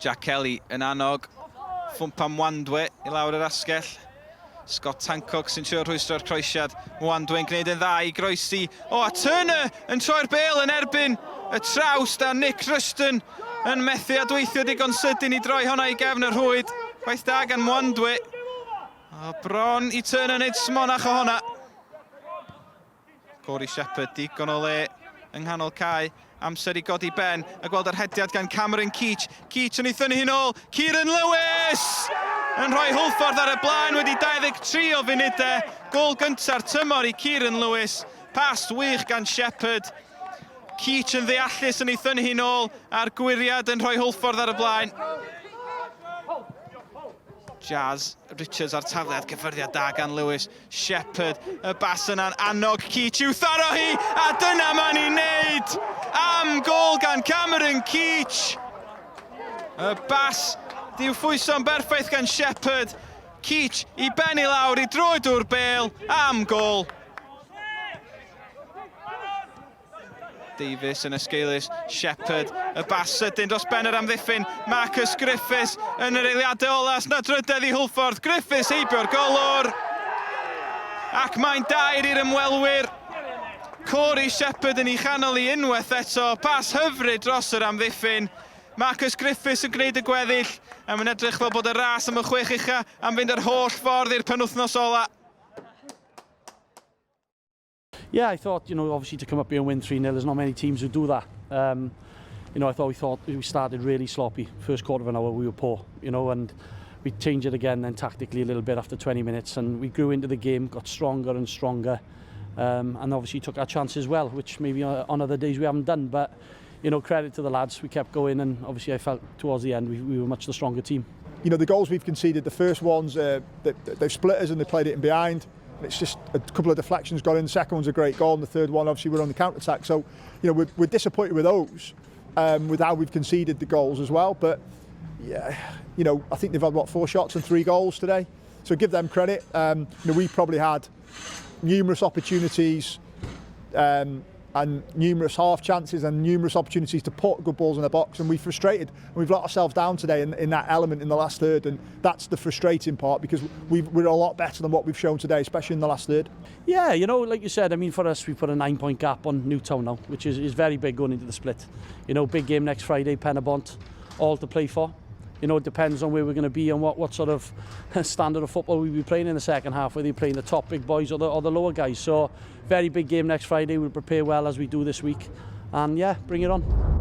Jack Kelly yn annog Ffwmpa Mwandwe i lawr yr asgell. Scott Hancock sy'n trio rhwystro'r croesiad. Mwandwe'n gwneud yn dda i groesi. O, a Turner yn troi'r bêl yn erbyn y trawst a Nick Rushton yn methu adweithio digon sydyn i droi honna i gefn y rhwyd. Gwaith da gan Mwandwe. O, bron i Turner wneud smonach o honna. Corey Shepherd, digon o le yng nghanol cae. Amser i godi ben a gweld yr hediad gan Cameron Keach. Keach yn ei thynnu hi'n ôl. Kieran Lewis! Yn rhoi Hwlffordd ar y blaen wedi 23 o funudau. Gôl gynta'r tymor i Kieran Lewis. Pas wych gan Shepherd. Keach yn ddeallus yn ei thynnu hi'n ôl a'r gwyriad yn rhoi Hwlffordd ar y blaen. Jazz Richards a'r tafliad cyffyrddiad da gan Lewis. Shepherd, y bas yna'n annog Keach i'w tharo hi, a dyna ma'n ei wneud! Am gol gan Cameron Keach! Y bas di'w phwyso'n berffaith gan Shepherd. Keach i ben i lawr i droed o'r bel, am gol! Davies yn esgeulus, Shepherd, y bas sydyn dros ben yr amddiffyn, Marcus Griffiths yn yr eiliadau ola, na drydedd i Hwlffordd, Griffiths heibio'r golwr, ac mae'n dair i'r ymwelwyr. Corey Shepherd yn ei chanol i unwaith eto, pas hyfryd dros yr amddiffyn. Marcus Griffiths yn gwneud y gweddill, a mae'n edrych fel bod y ras am y chwech ucha am fynd yr holl ffordd i'r penwythnos ola. Yeah, I thought, you know, obviously to come up here and win 3-0, there's not many teams who do that. Um, you know, I thought we thought we started really sloppy. First quarter of an hour we were poor, you know, and we changed it again then tactically a little bit after 20 minutes and we grew into the game, got stronger and stronger. Um, and obviously took our chances well, which maybe on other days we haven't done. But, you know, credit to the lads, we kept going and obviously I felt towards the end we, we were much the stronger team. You know, the goals we've conceded, the first ones, uh, they, they've split us and they played it in behind. It's just a couple of deflections got in. The second one's a great goal, and the third one, obviously, we're on the counter attack. So, you know, we're, we're disappointed with those, um, with how we've conceded the goals as well. But yeah, you know, I think they've had what four shots and three goals today. So give them credit. Um, you know, we probably had numerous opportunities um, and numerous half chances and numerous opportunities to put good balls in the box, and we frustrated. And we've let ourselves down today in, in that element in the last third, and that's the frustrating part because we've, we're a lot better than what we've shown today, especially in the last third. Yeah, you know, like you said, I mean, for us, we put a nine-point gap on Newtown now, which is, is very big going into the split. You know, big game next Friday, Penabont, all to play for. You know, it depends on where we're going to be and what, what sort of standard of football we'll be playing in the second half, whether you're playing the top big boys or the, or the lower guys. So, very big game next Friday. We'll prepare well as we do this week. And yeah, bring it on.